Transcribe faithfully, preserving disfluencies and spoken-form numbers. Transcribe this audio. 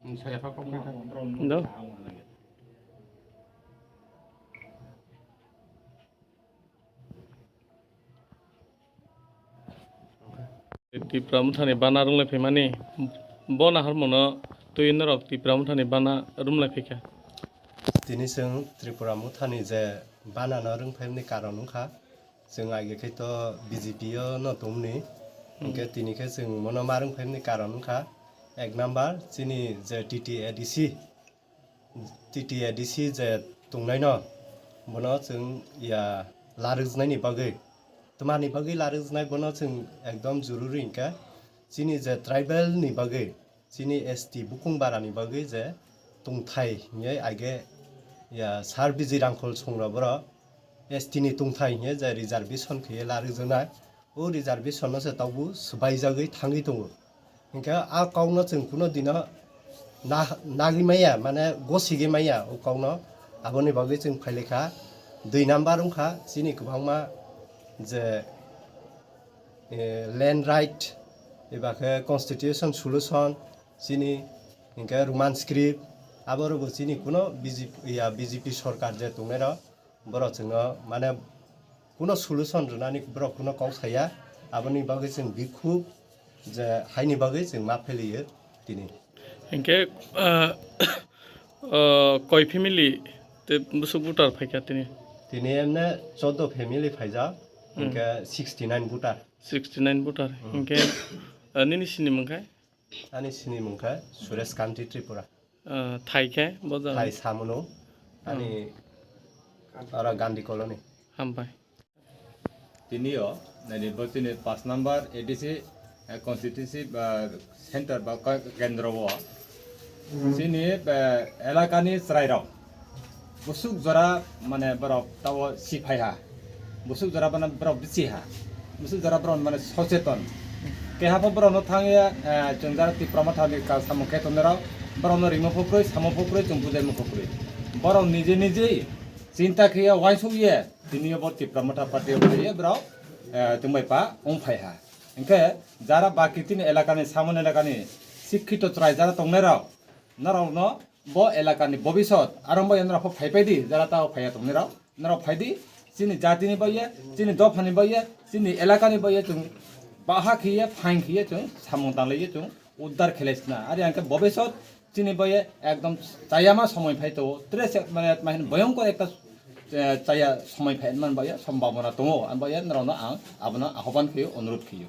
Do. Tipra Mothani bana rwnglai phaimani, bo naharmano twi norok Tipra Mothani bana rwnglai phaikha. Tini chwng Tripura Mothani je bana no rwng phaimani karon wngkha, chwng age khe to B J P o no tongmani, hwnkhe tini khe chwng mono ma rwng phaimani karon wngkha, ek number chini je T T A D C, T T A D C je tongnaino, bono chwng ya larwkjnaini bagwi, twmani bagwi larwkjnai bono chwng ekdom jorori hwnkha, chini je tribal ni bagwi, chini S T bukung barani bagwi je tongthai hwnwi age ya Sir B J Rangkhol songrok borok S T ni tongthai hwnwi je reservation khaiwi larwkjaknai. O reservation no se tabuk swbaijagwi thangwi tongo. Hinkhe a kokno chwng kuno dino na-, nagwi maya, mane gosigwi maya o kokno. Aboni bagwi chwng phailaikha. Dui number wngkha chini kwbangma je, eh, land right, eba khe constitution solution, chini hinkhe Roman script, aborokbo chini kuno B J P, ya, B J P sorkar je tongnairok, borok chwngno mane kuno solution rwnani borok kuno kok saya, aboni bagwi chwng bikhuk je haini bagwi chwng ma pheliyo tini. Hinkhe, ah, ah, koi family te bwswk voter phaikha tini? Tini emne choudo family phaijak, hmm, hinkhe sixty nine voter. Sixty nine voter. Hmm. Hinkhe, ah, nini sinimung khe? Ani sinimung khe Suresh Kanti Tripura. Ah, thai khe bo jaga? Thai Samuno. Ani oro Gandhi Colony. Hambai. Tini o, nani bo chini paanch number A D C, eh, constituency ba center ba ka-, kendro o. Chini, eh, elakani chwrairok. Busuk jora mane borok tao si phai ha. Busuk jora mane borok bisi ha. Busuk jora borok mane socheton. Keha pho borok no thang ya, eh, chwng jara Tipra Motha ni ka samung khe tongnai rok. Borok no rimo pho kwrwi, samo pho kwrwi, chwng bujai mo pho kwrwi. Borok nije nije chinta khe ya uansuk ye, tini yo bo Tipra Motha party o phai ye borok, eh, chwng bai pa wng phai ha. Hinkhe jara baki tini elakani, samon elakani sikhito chwrai jara tongnai rok, norok no bo elakani bobisot, aro bo norok pho phai pai di, jara tao phaiya tongni rok, norok phai di, chini jatini bai ye, chini dophani bai ye, chini elakani bai ye, chwng baha khiye, phain khiye, chwng samung tanglai ye, chwng uddar khelai sina. Ari ang khe bobisot chini bai ye ekdom chayama somoi phai to, tres mane, mane boyongkor ekta, eh, chaya somoi phai man bai ye, sombhabona tongo, ang bai ye norok no ang abono ahoban khiyo, onurod khiyo.